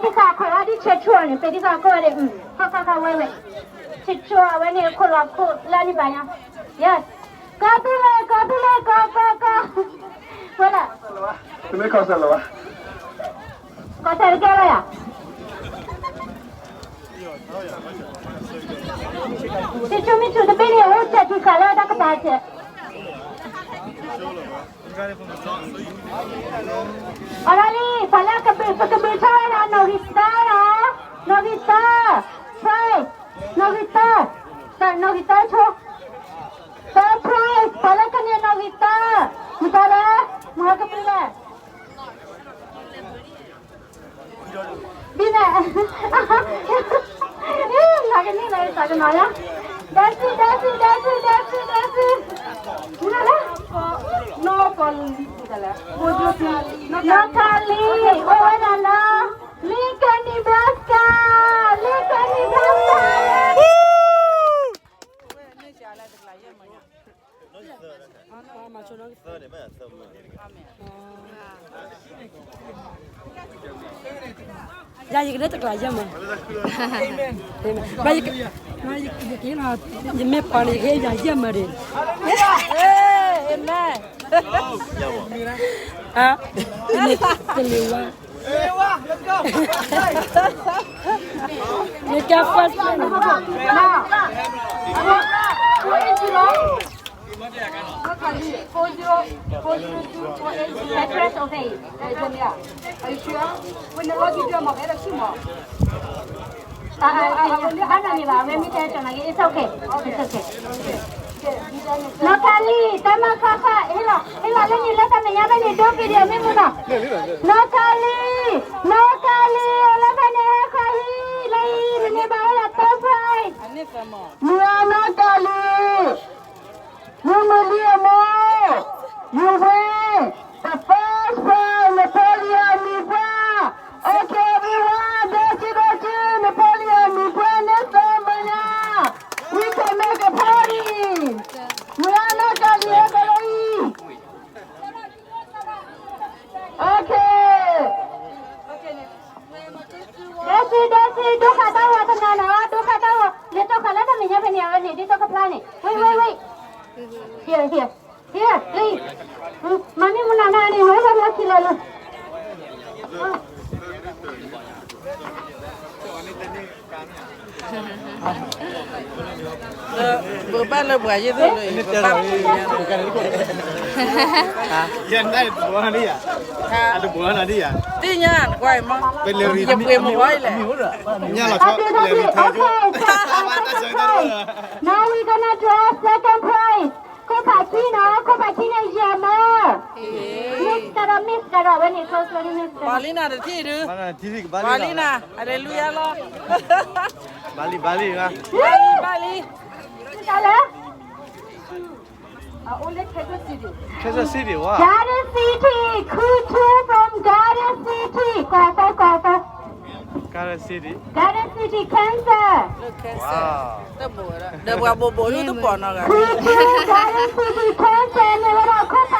ပ့ၤတံၢ်ဃာ်ခိၣ်အီၤဒ်ဆဲးဆိန့ၣ်, ပ့ၤတံၢ်ဃာ်ခိၣ်ဝဲဒၣ်, ခီခီခီဝဲဝဲ, ဆဲးဆိအဝဲန့ၣ် ခိၣ်လီၤခိၣ်လၢန့ၣ်ဘၣ်ညါ, yes, ကီၢ်သူလ့ၤ ကီၢ်သူလ့ၤ ကီၢ် ကီၢ် ကီၢ်, ဝဲလၢ, တမ့ၢ်ကီၢ်စဲၣ်လီၤဘၣ်, ကီၢ်စဲၣ်တကဲလီၤယၤ တၢ်ဆိမ့ၢ်ဆိတဘ့ၣ်န့ၣ် အိၣ်စဲးထံဃာ်လၢတၢ်ကပၤစဲး, အီၤလံ, ပှၤလၢကဘုး ပကဘုးဆိဝဲဒၣ်နီၣ်ဂံၢ်သၢလီၤ, နီၣ်ဂံၢ်သၢ, prize, နီၣ်ဂံၢ်သၢ, နီၣ်ဂံၢ်သၢဆိ, third prize, ပှၤလၢကန့ၢ်နီၣ်ဂံၢ်သၢ, မတၤလဲၣ်, မဟါကပၤလဲၣ် ဘံၣ်န့ၣ်, နကန့ၢ်လၢသးကနီၤယါ, ဒဲစံ ဒဲစံ ဒဲစံ ဒဲစံ ဒဲစံ, မနုၤလဲၣ်, နီၢ်ကီၢ်လံၤ, နီၢ်ကီၢ်လံၤ, အိၣ်ဝဲဒၣ်လၢ Lincoln, Nebraska, Lincoln, Nebraska. ယၤယကဒၢတကျးယဲၢ်မး, ယမ့ၢ်ပှၤန့ၣ် ယကဟ့ၣ်ယၤယဲၢ်မးဒံး, အမ့ၢ်, တလ့ၤဝါ, မ့ၢ်ကဲ first prize န့ၣ် Address, okay. Are you sure? When the lucky draw, မ့ၢ်ကဲ it's okay. It's okay. နီၢ်ကၢ်လံၤ တၢ်မၤခါခါ ဟ့ၣ်လီၤ ဟ့ၣ်လီၤလၢန့ၣ် လၢတၢ်မဲာ်ညါဖဲန့ၣ် ဒိ video မ့ၢ်မနုၤ, နီၢ်ကၢ်လံၤ နီၢ်ကၢ်လံၤ အိၣ်လၢဖဲန့ၣ် ဟဲခါဟံၣ်လၢအံၤ နန့ၢ်ဘၣ်ဝဲဒၣ် third prize, မုၢ်ဂၤနီၢ်ကၢ်လံၤ မုၢ်မုၢ်လံအမိၢ်, you win the first prize, Napoleon မံၤပှၢ်. Okay, everyone, ဒိၣ်စုဒိၣ်စု Napoleon မံၤပှၢ် န့ၢ်သၢမဲာ်ညါ, we can make a party. မုၢ်ဂၤနီၢ်ကၢ်လံၤ ဟဲကလီအံၤ. Okay. ဒိၣ်စု ဒိၣ်စု ဒိၣ်ဃာ်တၢ်ဂီၤတနီၤနီၤ ဒိၣ်ဃာ်တၢ်ဂီၤ လဲၤတီၢ်ဃာ်လၢတၢ်မဲာ်ညါဖဲန့ၣ် အဝဲန့ၣ် ဒ်သိးကဖျါန့ၣ် wait, wait, wait, here, here, here, please. မၤမ့ၢ်မနုၤနၤန့ၣ် ဝဲလၢလၢခံလၢလၢ ပဘၣ်လၢပှၤယ့ၢ်သိးလၢ ပဘၣ်ပူၤညါ ယဲၢ်နၢ်တဘိနၤဒ်ယၤ, တဘိနၤဒ်ယၤ, သ့ၣ်ညါနကွၢ်အံၤမး, ယပှ့ၤမုၢ်ဝဲအံၤလဲၣ်, ညါလီၤဆီ လဲၤရံထၢကၠိ, Now we gonna draw second prize. ခိၣ်ဖးခံနီၤ, ခိၣ်ဖးခံန့ၣ် ယဲၢ်မၢ, miss ကဒီး miss ကဒီး ဝဲန့ၣ် close ဝဲန့ၣ် miss ကဒီး, ပှၤလံနၤတထံၣ်ဒု, ပှၤလံနၤ Hallelujah လီၤ, ဘၣ်လံ ဘၣ်လံ, ဘၣ်လံ ဘၣ်လံ, တၢ်လဲၣ် Kansas City, wow. Garden City, Kutu from Garden City. ကိးသီ ကိးသီ. Garden City. Garden City, Kansas. Wow. ဒီးပှၤဘိးဘိးဒုတပီၢ်နီတဂၤ, Kutu, Garden City, Kansas န့ၣ်ဝဲဒၣ်ခိၣ်ဖးခံ,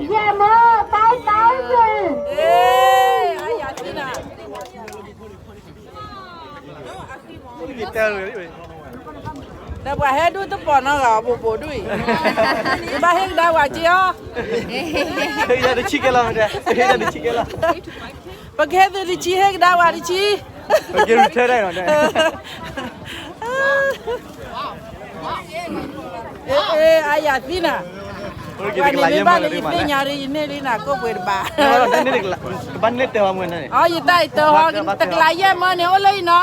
ယဲၢ်မၢ five thousand. ဒီးပှၤဟဲဒုတပီၢ်နီတဂၤ ဘိးဘိးဒုအံၤ, ဘၣ်ဟ့ၣ်ကဒါဝဲက့ၤအီၤ, ဟ့ၣ်ယၤတဆံကဲလီၤ, ဟ့ၣ်ယၤတဆံကဲလီၤ, ပကဟ့ၣ်သုတဆံ ဟ့ၣ်ကဒါဝဲတဆံ, ပက့ၤ return ဒၣ်အံၤနီၤ, အါယၤသံနၤ, ပှၤန့ၣ်မ့ၢ်ဘၣ်လၢယသ့ၣ်ညါဒီး ယန့ၢ်လံနၤကိၣ်ပှ့ၤတဘး, ကဘၣ်န့ၢ်တကလးယဲၢ်မၢန့ၣ်, အီ ယတၢ်အံၤတဟီ, တကလးယဲၢ်မၢန့ၣ် အိၣ်လၢအံၤနီၤ,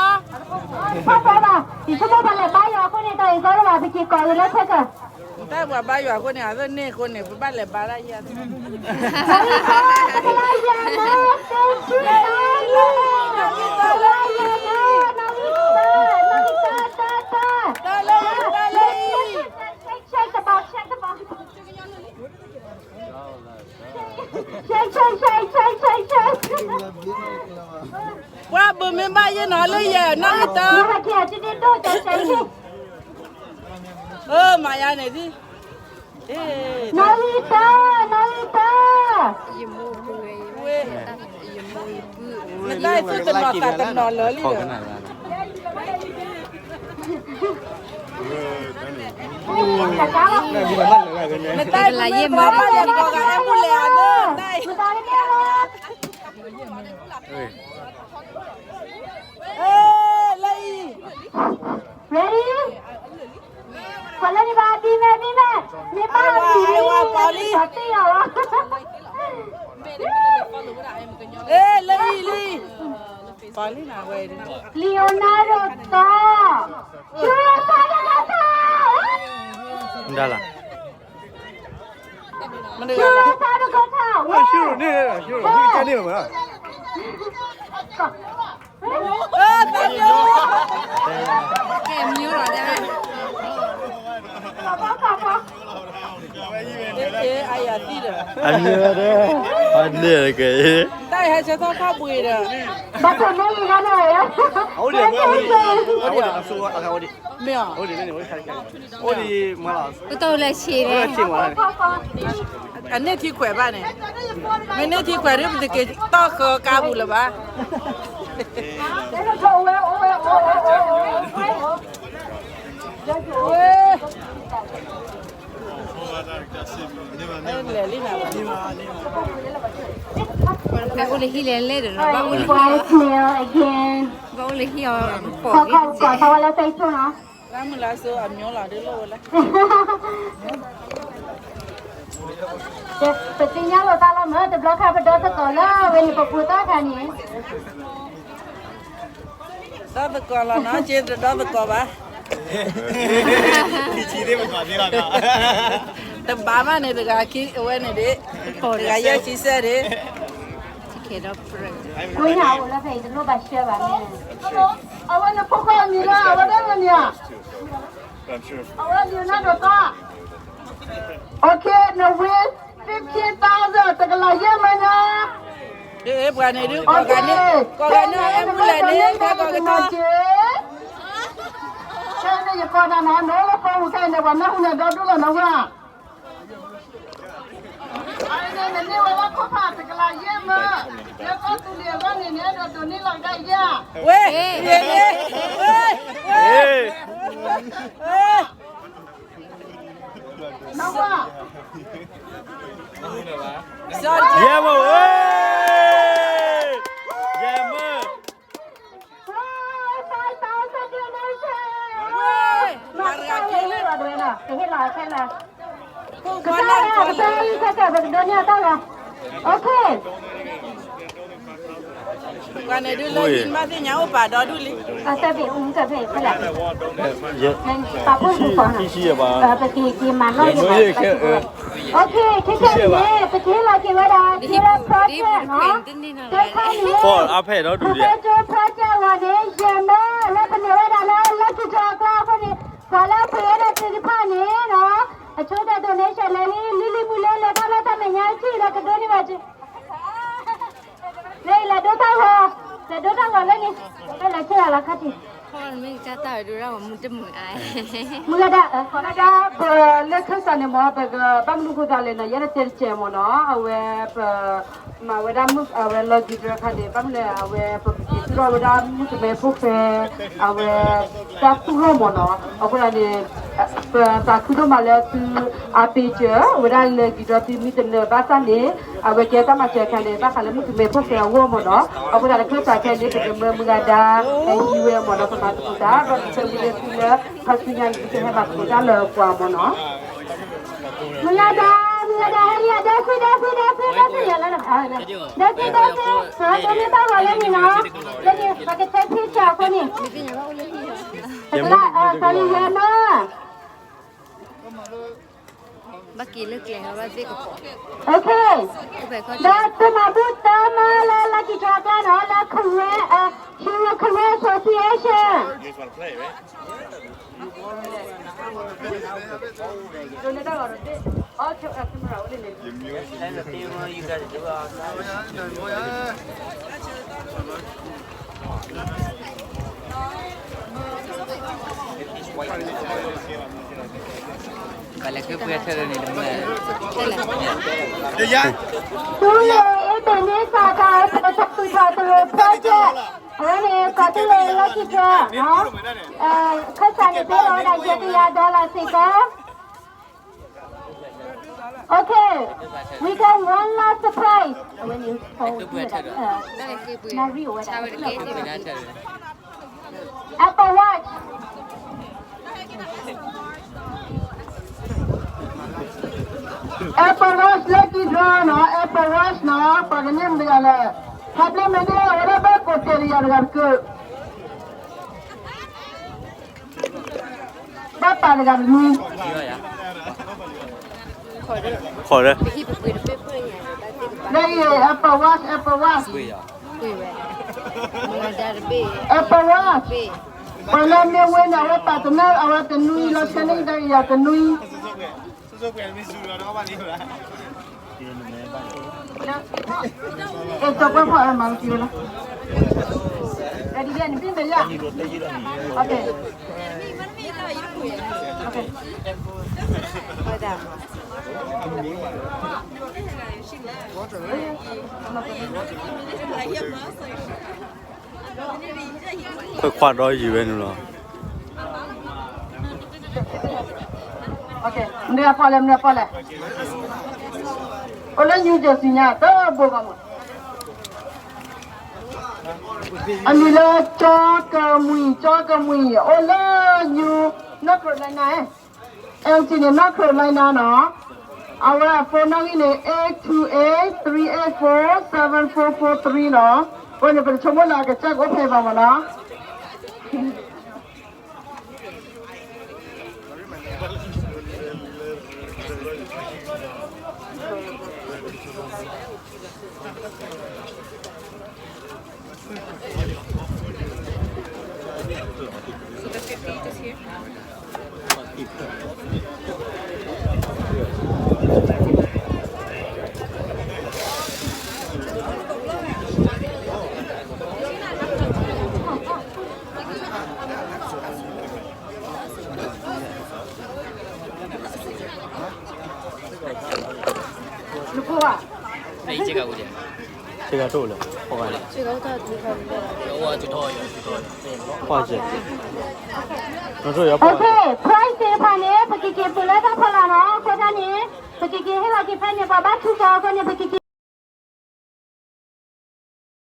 ဖီဖီဘၣ်ယဆိကမိၣ်ပှၤလဲၤဘါယွၤအဃိန့ၣ် တၢ်အံၤကီလၢဘၣ် ပက့ၤကိးဂ့ၤလၢခဲကၢၢ်, တၢ်ပှၤဘါယွၤအဃိန့ၣ် အသ့ၣ်န့ၢ်အဃိန့ၣ် ပဘၣ်လဲၤဘါဒၣ်ယဲၢ် Check, check the box, check the box. Check, check, check, check, check, check. ပှၤဘုးမ့ၢ်ဘၣ်ယဲၢ်နီၤလၢယဲၢ်နီၢ်ကတၢၢ်, အၢ မၤယၤန့ၣ်ဒ်, နီၢ်ဂံၢ်တၢ, နီၢ်ဂံၢ်တၢ, ဝဲ, န တၢ်သုတနီၤသးတနီၤလၢာ်လံဒီး, နတၢ်ယမၤဘၣ်ယၤကိးဂၤအဲၣ်မူလဲၣ်အသၢ, တၢ်အံၤ, လၢအံၤ, ready, ပှၤလၢန့ၣ်ဘၣ် ဒ်မဲာ်ဒ်မဲာ်, မ့ၢ်ဘၣ်အံၤ, ပှၤသ့ၣ်အီၤ, လံာ်အီနါဒိၣ်သီ, ဆူဖးဒိၣ်ကီၢ်ဆၣ်, မဒါလီၤ, ဆူဖးဒိၣ်ကီၢ်ဆၣ်, ဆူန့ၣ်, ဆူန့ၣ်လီၤ, အမ့ၢ်ဝဲဒၣ်, အန့ၣ်က့, တၢ်ဟဲဆၢထၢၣ်ခီၣ်ဘှံးဒီး, ဘၣ်တၢ်မ့ၢ်လံခါန့ၣ်, မ့ၢ်အီၤ, အိၣ်ဒီး, အန့ၣ်ထံခွဲးဘၣ်န့ၣ်, မ့ၢ်န့ၢ်ထံခွဲးဒ်ပတက့ၤတီၢ်ဃၢကါပူၤလၢၤဘၣ်. လဲၤလံနၤ, အိၣ်လၢဟံၣ်လဲၤလဲၣ်ဒီး, ဘၣ်အိၣ်လၢဟံၣ်အီၤ, ဘၣ်အိၣ်လၢဟံၣ်အီၤ, ပီၣ်ကီၢ်လၢသဲဆိၣ်နီၤ, လၢမုၢ်လၢစိအမျိုးလီၤဒ်လိၣ်ဝဲလၢ ပသ့ၣ်ညါလိာ်သးလီၤမၢ်, တဘျီခါပဒီသကိးလၢဝဲန့ၣ် ပဖိသၣ်ခါန့ၣ်, ဒီသကိးလီၤနီၤ, က့တဒီသကိးဘၣ်, တဘၣ်ဘၣ်န့ၣ် တဂၤခံအဝဲန့ၣ်ဒၣ်, တဂၤယဲၢ်ဆံစဲဒၣ်, ကိးညါအိၣ်လၢဖဲအံၤ တလိၣ်ဘၣ်ရှဲဘၣ်န့ၣ်, အဝဲန့ၣ်ဖိခွါအမံၤလၢ အဝဲဒၣ်န့ၣ်ဧါ, အဝဲလံာ်နါဒိၣ်သီ, okay, နဝ့, fifteen thousand, တကလးယဲၢ်မၢညါ, ပှၤန့ၣ်ဒုး, ကိးဂၤန့ၣ်, ကိးဂၤန့ၣ် အဲၣ်မူလဲၣ်န့ၣ် ဖဲကိးကထီ, ခဲန့ၣ်ယကိးနၤနီၤ, နအိၣ်လၢပီပူၤခဲအံၤန့ၣ် ပှၤနၢ်ဟူနၤဒီဒူၣ်လီၤနီၤဝဲ, အန့ၣ်နန့ၢ်ဝဲလၢခိၣ်ဖးတကလးယဲၢ်မၢ, လၢကီၢ်သူလ့ၤအဂီၢ်န့ၣ် နအဲၣ်ဒိးဒိးန့ၢ်လီၤကဒါအံၤဧါ, ဝ့, ဝ့, ဝ့, ဝ့, ယဲၢ်မၢ, ယဲၢ်မၢ, မၤတကါလၢဟ့ၣ်လီၤဒ်ဝဲနီၤ, ကဟ့ၣ်လီၤခဲလၢာ်, ကတၢၢ်လီၤ, ကတၢၢ်လီၤ, ခဲကဲ ပကဒိးန့ၢ်အတၢ်လီၤ, okay. ပှၤန့ၣ်ဒုးလၢဟံၣ်မးသ့ၣ်ညါအိၣ်ပာ်ဒီဒူၣ်လံ, အတၢ်ဘ့ၣ်အူကဖဲအံၤဖဲလဲၣ်, ပာ်ဖှိၣ်ပူၤပီၤနီၤ, ပကက့ၤမၤနီၣ်ယဲၢ်, okay, ခဲကဲန့ၣ် ပကဟ့ၣ်လီၤက့ၤဝဲဒၣ် Pillar project နီၤ, တခါန့ၣ် Pillar project အဂီၢ်န့ၣ် ယဲၢ်မၢ လၢပန့ၢ်ဝဲဒၣ်လၢလၢခံကတၢၢ်အကျါအဃိန့ၣ် ပှၤလၢအပှ့ၤဝဲဒၣ်သ့ၣ်တဖၣ်န့ၣ်နီၤ, အဆိကတၢၢ် donation လဲၤလံ လံလံမူလၢလဲၤတၢ်လၢတၢ်မဲာ်ညါဆံၣ်ဒီးကဒိးန့ၢ်ဘၣ်က့ၤ လၢအံၤလဲၤဒိတၢ်ဂီၤ, လဲၤဒိတၢ်ဂီၤလၢန့ၣ်, လၢလဲၤဆ့ၣ်လၢခါတံၢ်, မုၢ်ဂၤဒၣ်, မုၢ်ဂၤဒၣ်, ပလၢခၢၣ်စးန့ၣ်မ့ၢ် ပကဘၣ်မနုၤဃိသးလဲၣ်နီၤ, ယဲဒၣ်တဲတကဲးမ့ၢ်နီၤ, အဝဲပ မၤဝဲဒၣ်မုၢ်အဝဲလီၤကံၤတရၢခါန့ၣ် ဘၣ်မနုၤလဲၣ် အဝဲပကက့ၤသူၣ်ထီၣ်ဝဲဒၣ်မုၢ်ကမဲဖိဃဲ အဝဲ တၢ်သူၣ်ထီၣ်မ့ၢ်နီၤ, အဃိသတးန့ၣ် ပသးခုဒိၣ်မးလၢသုအပ့ၤစၢၤဝဲဒၣ်လၢကံၤဒီးသုမံတနၢၤဘၣ်ဆၣ်န့ၣ် အဝဲကဲတၢ်မၤစၢၤခါန့ၣ် ဘၣ်ဃးလၢမုၢ်ကမဲဖိဃဲအဂီၢ်မ့ၢ်နီၤ, အဃိသတးလၢခၢၣ်စးခဲအံၤန့ၣ် ပကမၢမုၢ်ဂၤဒၣ် ဟံးဝဲမ့ၢ်နီၤ, ပမၤသကိးတၢ် ဒီးပဆၢမုၢ်လၢသုလၢ ခီဆူညါန့ၣ် သုကဟဲမၤသကိးတၢ်လၢပှၤမ့ၢ်နီၤ. မုၢ်ဂၤဒၣ်, မုၢ်ဂၤဒၣ်, ဟဲလံယၤ ဒဲဖံ ဒဲဖံ ဒဲဖံ ဒဲဖံ, ဒဲဖံ ဒဲဖံ, ဒိးန့ၢ်ဘၣ်ဂီၤလၢန့ၣ်နီၤ, လၢန့ၣ် ပကတဲဖံဆၢအဃိန့ၣ်, တကလး sorry ယဲၢ်မၢ, ဘၣ်က့ၤလၢကျဲၤဘၣ်သ့ၣ်ကပီၤ, okay, ဒီးသုမၤဘူၣ်တၢ်မၢလၢလၢခံကၠီကျါနီၤ လၢ Karen, Karen Association. ကီၢ်သူလ့ၤ project အဝဲန့ၣ် ကီၢ်သူလ့ၤ lucky draw နီၤ, ခၢၣ်စးန့ၣ် ပ့လီၤဝဲဒၣ် ယဲၢ်ကယၤ dollar စ့ၢ်ကီး. Okay, we got one last surprise. အဝဲန့ၣ် နၣ်ရံၣ်အိၣ်ဝဲဒၣ် Apple Watch. Apple Watch lucky draw နီၤ, Apple Watch နီၤ, ပှၤကန့ၢ်မတဂၤလဲၣ်, ဟးဘျဲၣ်မဲာ်န့ၢ် အဝဲဒၣ်ဘၣ်ကိးတဲာ်တယၤတဂၤတကၢၢ်, ဘၣ်ပာ်တဂၤတနွံ. ခီၣ်ဒီး လၢအံၤ Apple Watch, Apple Watch, Apple Watch. ပှၤလၢမ့ၢ်ဝဲန့ၣ် အဝဲပာ်တနၢ် အဝဲတနွံလီၤ, ဆဲန့ၣ်တဂၤတနွံ. အဲ စီၤပှဲဖီၣ် အဲ မၤက့ၤဝဲလီၤ. Ready, ready, ready, ready. Okay. Okay. ခွဲခွါဒီးယံၤဝဲန့ၣ်လီၤ. Okay, မနုၤအဖီလဲၣ်, မနုၤအဖီလဲၣ်. အိၣ်လၢ New Jersey ညါ တဘိကီးမး. အမံၤလၢ ကၠီကမှံ, ကၠီကမှံ, အိၣ်လၢ New, North Carolina, အဲ အဲ North Carolina နီၤ. အဝဲအ phone နီၣ်ဂံၢ်န့ၣ် eight two eight, three eight four, seven four four three နီၤ. အဃိန့ၣ် ပတဆိကမိၣ်လၢအကစၢ်ကအိၣ်ဖဲဘၣ်မးနီၤ. နဖိဘၣ်, ဆ့ကၤတအိၣ်လၢၤ, ဖီၣ်ဘၣ်, ဖီၣ်ကဲ, နထိၣ်ယီၤဖီၣ်, Okay, prize သ့ၣ်တဖၣ်န့ၣ် ပကက့ၤပှ့ၤလၢတၢ်ဖီလာ်နီၤ, အဃိသတးန့ၣ် ပကက့ၤဟ့ၣ်လီၤက့ၤဖဲန့ၣ် ပှၤဘၣ်ထုကီၤအဃိန့ၣ် ပကက့ၤ